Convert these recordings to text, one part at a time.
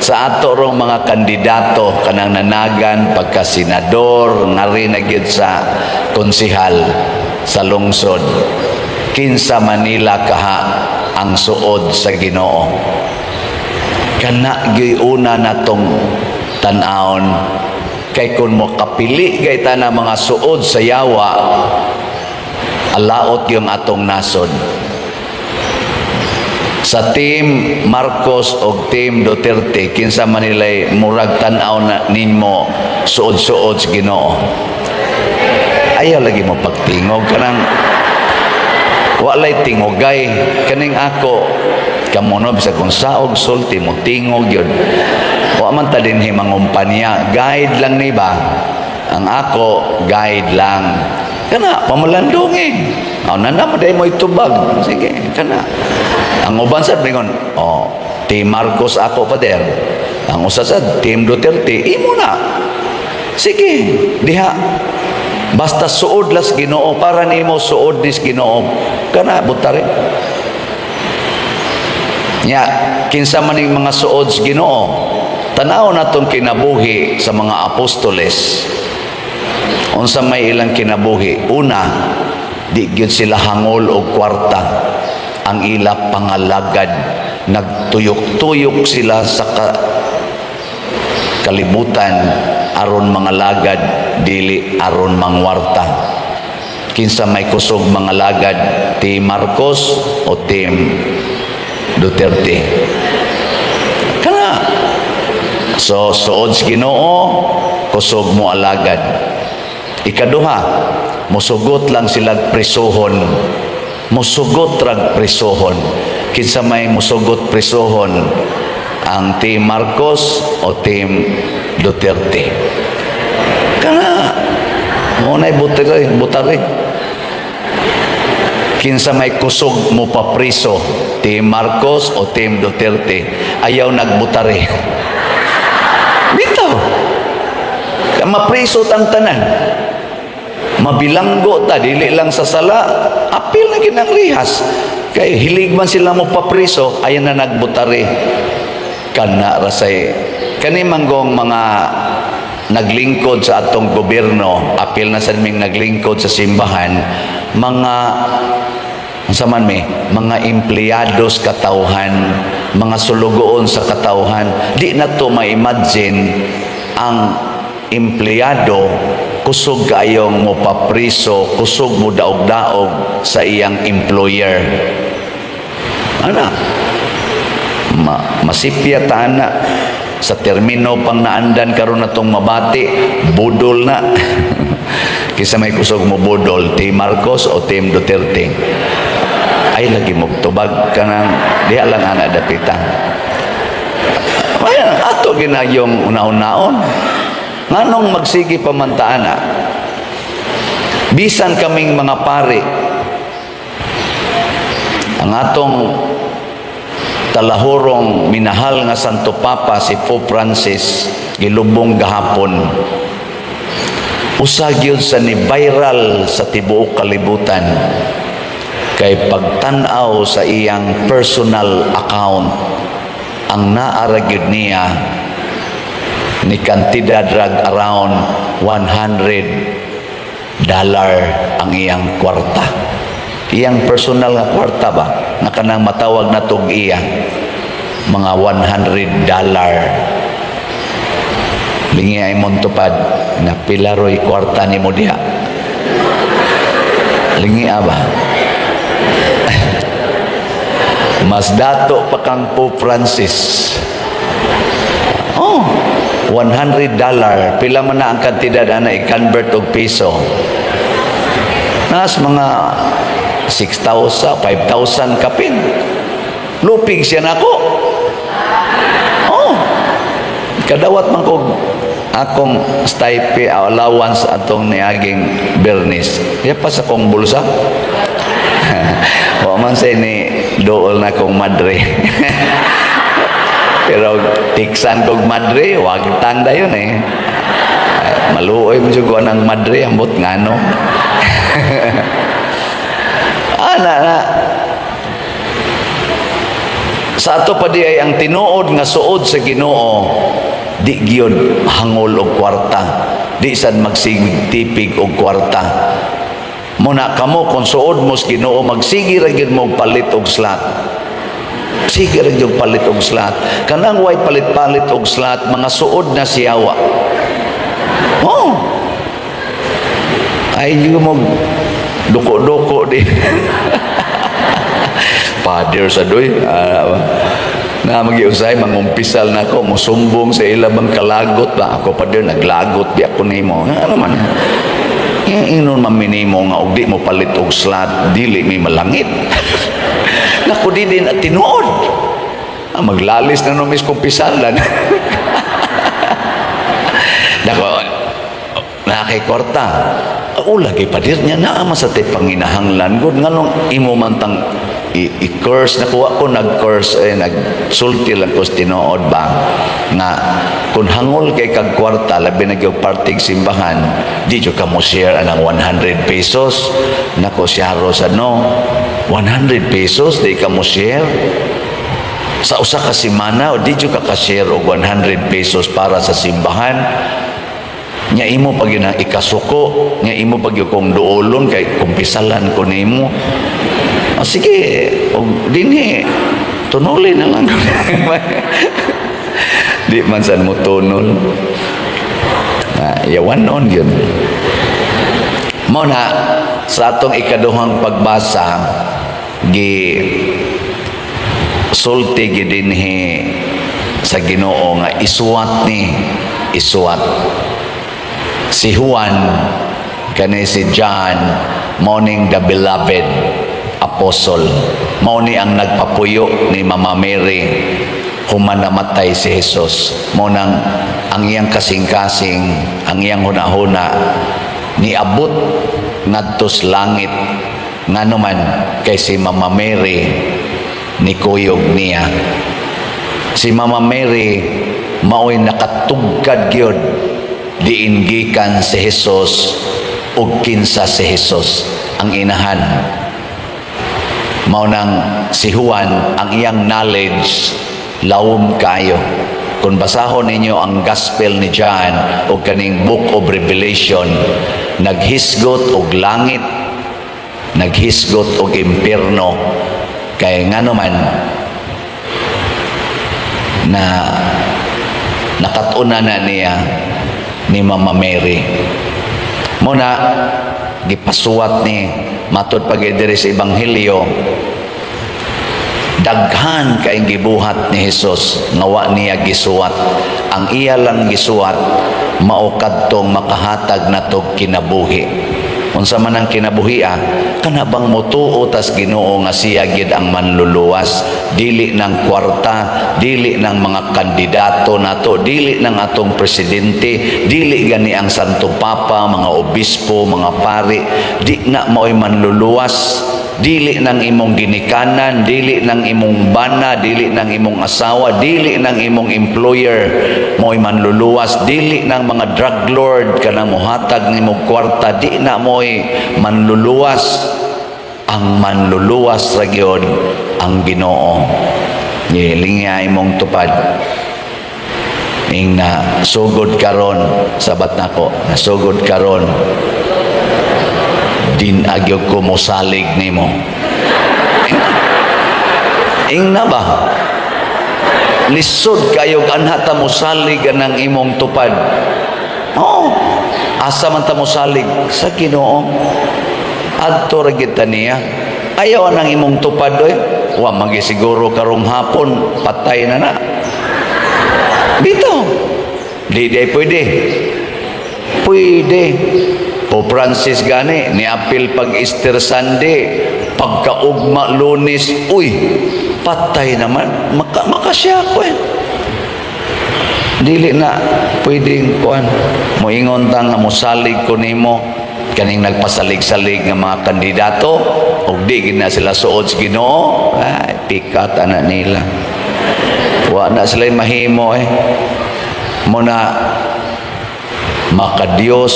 Sa ato rong mga kandidato kanang nanagan pagka senador, ngari na gyud sa konsihal sa lungsod, kinsa Manila kaha ang suod sa Ginoo? Kana gyud una natong tan-awon, kay kung mo kapili kay ta na mga suod sa yawa, alaot yung atong nasod. Sa Team Marcos o Team Duterte, kinsa man nila'y murag tan-aw na nimo suod-suod sa Ginoo? Ayaw lagi mo pagtingog, kanang walay tingogay. Kaning ako kamo, no, bisag kung saog sulti mo tingog yun, wa man ta dinhi mangumpanya, guide lang ni ba ang ako, guide lang kana pamalandungi. Oh, nana mo mo itubag, sige kana. Ang uban sad ningon, "Oh, Team Marcos ako, pader." Ang usa sad, Team Duterte. Imo na, sige diha, basta suod las Ginoo. Para nimo suod nis Ginoo, kana butare nya. Kinsa man ning mga suod sa Ginoo? Tanaw natong kinabuhi sa mga apostoles, unsa may ilang kinabuhi. Una, di gyud sila hangol og kwarta. Ang ila pangalagad, nagtuyok-tuyok sila sa kalibutan aron mangalagad, dili aron mangwarta. Kinsa may kusog mangalagad, Team Marcos o Team Duterte? Kana. So suod sa Ginoo, kusog mo alagad. Ikaduha, musugot lang sila presohon. Musugot rag presohon. Kinsa may musugot presohon, ang Team Marcos o Team Duterte? Kana mo na'y butare, butare. Kinsa may kusog mo papriso, Team Marcos o Team Duterte? Ayaw nagbutare. Bitaw. Mapriso tang tanan. Mabilanggo ta, dili lang sa sala, apil na ginang rihas. Kay hilig man sila mo papriso, ayan na nagbutare. Kana rasay kani manggong mga naglingkod sa atong gobyerno, apil na sa ming naglingkod sa simbahan, mga unsa man mi, mga empleados katawhan, mga sulugoon sa katawhan. Di na to ma-imagine ang empleyado kusog kaayong mo papriso, kusog mo daog-daog sa iyang employer. Ana, masipya ta ana sa termino pang naandan karon natong mabati, budol na. Kisa may kusog mo budol, Team Marcos o Team Duterte? Ay lagi mo tubag, kanang diha lang ana dapita. Ay, ato ginayong una-unaon, nganong magsige pa man ta ana? Bisan kaming mga pari, ang atong talahurong minahal nga Santo Papa, si Pope Francis, gilubong gahapon, usa gyud sa ni viral sa tibuok kalibutan kay pagtan-aw sa iyang personal account, ang naa ra gyud niya ni kantidad rag around $100 ang iyang kwarta, iyang personal nga kwarta ba, nga kanang matawag na tog iya, mga $100. Lingi ay montupad na pila roy kwarta nimo diha. Lingi ba? Mas dato pa kang Pope Francis. Oh, $100, pila man na ang kantidad ana i-convert og piso? Nas mga 6,000, 5,000 kapin. Lupig siya nako. Oh, kadawat man ko akong stipend, allowance atong niaging Bernis. Ya pa sa kong bulsa. Wa man say ni dool na kong madre. Pero tiksan kog madre, wag tanda yun eh. Ay, maluoy mo jud ko ng madre, ambot ngano. Ana na. Sa ato pa di ay ang tinuod nga suod sa Ginoo, di gyud hangol og kwarta, di sad magsigig tipig og kwarta. Muna kamo, kung suod mo sa Ginoo, magsige ra gyud mo palit og slot. Sige ra gyud palit og slot. Kanang way palit-palit og slot, mga suod na sa yawa. Oh. Ay mo duko-duko di. Father sa doy. Na magiusay mangumpisal na ako, musumbong sa ila bang kalagot ba ako, "Father, naglagot di ako nimo." Ano man? Ingnon man minimo nga og di mo palit og slot, dili mi malangit. Naku, di din at tinuod. Ah, maglalis na no mis kumpisalan. Nako, naa kay kwarta. O lagi, padir niya naa man sa tay panginahanglan gud, nganong imo man tang i-curse nakuha ko. Nag-curse eh, nagsulti lang ko sa tinuod ba nga kung hangol kay kag kwarta, labi na gyud parting simbahan, di jud ka mo share anang 100 pesos. Nako, siyaro sa no 100 pesos di ka mo share sa usa ka semana, o di jud ka ka-share og 100 pesos para sa simbahan nya. Imo pag yun ang ikasuko nya, imo pag yun kung duolon kay kumpisalan ko nimo. O sige, og dinhi tunuli na lang. Di man san mo tunol. Ah, yawan noon yun. Mo na sa atong ikaduhang pagbasa, gi sulti gidinhi sa Ginoo nga isuwat ni, isuwat si Juan, kani si John, mao ning the beloved apostle, mao ni ang nagpapuyo ni Mama Mary human namatay si Jesus. Mao nang ang iyang kasing-kasing, ang iyang hunahuna niabot ngadto sa langit, ngano man kay si Mama Mary nikuyog niya. Si Mama Mary mao'y nakatugkad gyud diin gikan si Jesus ug kinsa si Jesus, ang inahan. Mao nang si Juan, ang iyang knowledge lawom kayo. Kung basahon ninyo ang Gospel ni John o kaning Book of Revelation, naghisgot og langit, naghisgot og impierno, kay ngano man na nakat-unan na niya ni Mama Mary. Muna gipasuwat ni matud pag diri sa Ebanghelyo, daghan kay gibuhat ni Jesus nga wa niya gisuwat. Ang iya lang gisuwat mao kadtong makahatag natog kinabuhi. Unsa man ang kinabuhi? Ah, kana bang motuo tas Ginoo nga siya gid ang manluluwas, dili ng kwarta, dili ng mga kandidato nato, dili ng atong presidente, dili gani ang Santo Papa, mga obispo, mga pari, di na mao'y manluluwas, dili ng imong ginikanan, dili ng imong bana, dili ng imong asawa, dili ng imong employer mo'y manluluwas, dili ng mga drug lord kanang mohatag nimo kwarta, di na mo'y manluluwas. Ang manluluwas ra gyud ang Ginoo. Gilingya imong tupad. Ing na sugod karon, sabat nako, nasugod karon, din agyo ko mosalig nimo. Ing na ba? Lisod kayo anha ta mosalig anang imong tupad. Oo. Asa man ta mosalig? Sa Ginoo. Adto ra gid ta niya. Ayaw anang imong tupad oy. Wa magisiguro karong hapon, patay na na. Bitaw. Di di pwede. Pwede. Pope Francis gani, niapil pag Easter Sunday, pagkaugma Lunes, uy, patay naman, makasya ko eh. Dili na pwedeng kuan. Moingon ta nga mosalig ko nimo, kaning nagpasalig-salig nga mga kandidato ug di gid na sila suod sa Ginoo, ay pikat ana nila. Wa na sila mahimo eh. Muna makadiyos,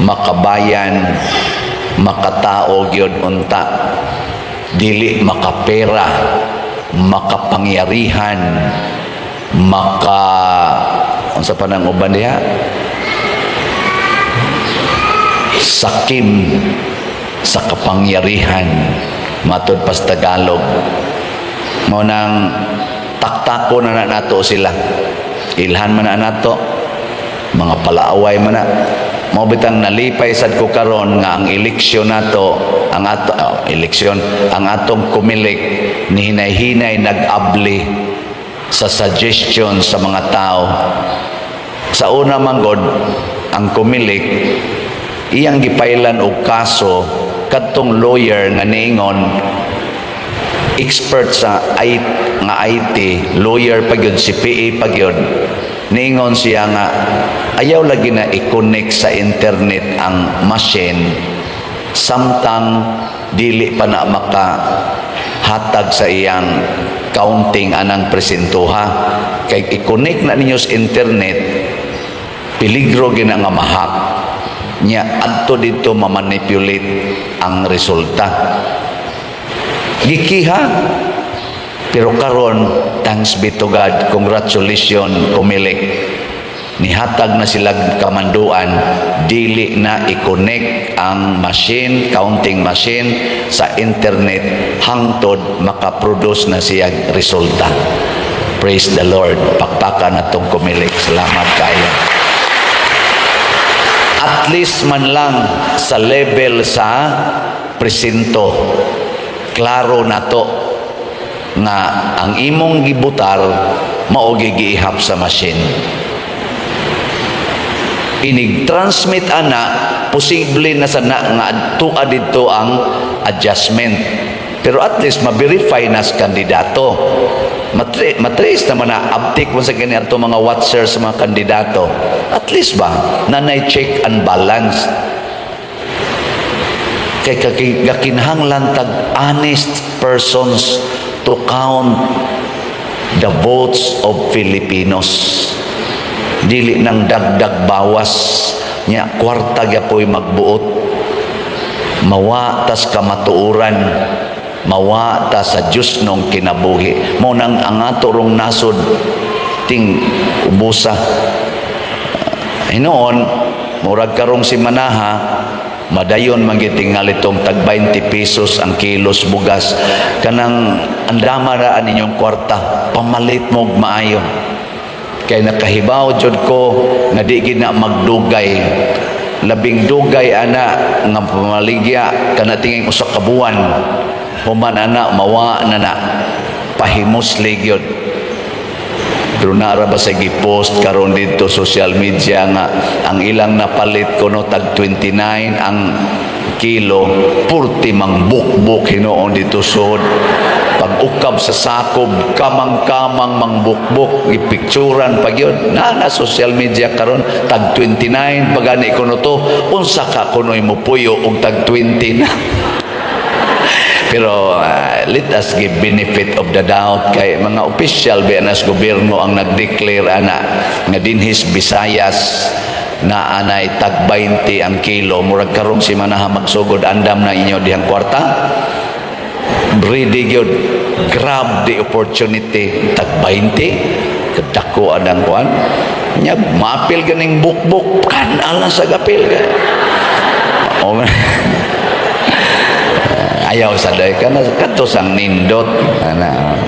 makabayan, makatao gyud unta. Dili makapera, Makapangyarihan, maka unsa pa nang uban diha, sakim sa kapangyarihan, matud pas Tagalog. Mao nang taktako na na nato sila, ilhan man na nato, mga palaaway man na. Mao bitang nalipay sad ko karon nga ang eleksyon nato, ang ato, oh, eleksyon, ang atong Comelec ni hinay-hinay nag-abli sa suggestion sa mga tao. Sa una man gud, ang Comelec iyang gipailan og kaso kadtong lawyer nga niingon expert sa IT, nga IT lawyer pa gyud, CPA pa gyud. Niingon siya nga ayaw lagi na i-connect sa internet ang machine samtang dili pa na maka hatag sa iyang counting anang presintuha, kay i-connect na ninyo sa internet, peligro gina nga ma-hack nya adto dito, mamanipulate ang resulta. Gikiha. Pero karon, thanks be to God, congratulations Comelec, nihatag na sila kamanduan, dili na i-connect ang machine, counting machine, sa internet hangtod makaproduce na siya resulta. Praise the Lord. Pakpakan natong Comelec. Salamat kayo. At least man lang sa level sa presinto, klaro na to nga ang imong gibutar mao giihap sa machine. Inig transmit ana, posible na sa na nga adtua didto ang adjustment, pero at least ma-verify na sa kandidato. Matrace naman na abtik mo sa kani ato mga watchers sa mga kandidato. At least ba nanay check and balance, kay gakinahanglan tag honest persons to count the votes of Filipinos, dili nang dagdag bawas nya, kwarta gyapoy magbuot, mawa tas kamatuoran, mawa ta sa Dios nong kinabuhi. Mao nang ang ato rong nasod ting ubusa hinuon, murag karong simanaha, madayon man gyud tingali tong tag 20 pesos ang kilos bugas. Kanang andama ra ninyong kwarta, pamalit mo og maayo, kay nakahibaw jud ko nga di gid na magdugay. Labing dugay ana nga pamaligya kana tingin usa ka buwan, human ana mawa na na, pahimusli gyud. Pero naara ba sa gipost karon dito social media nga ang ilang napalit kuno tag 29 ang kilo, purti mang bukbuk hinuon dito sud. Pag ukab sa sakob, kamang-kamang mangbukbuk, gipicturan pa gyud na na social media karon. Tag 29 pagani kuno to, unsa ka kunoy mopuyo og tag 20 na? Pero let us give benefit of the doubt kay mga opisyal biya nas gobyerno ang nag-declare ana nga dinhis Visayas na anay tag 20 ang kilo. Murag karong simanaha magsugod, andam na inyo dihang kwarta, ready gyud, grab the opportunity. Tag 20, kadako anang kuan nya, maapil ganing bukbuk kan ala sa gapil ka. Oh, ayaw sa day kana kadto sang nindot ana.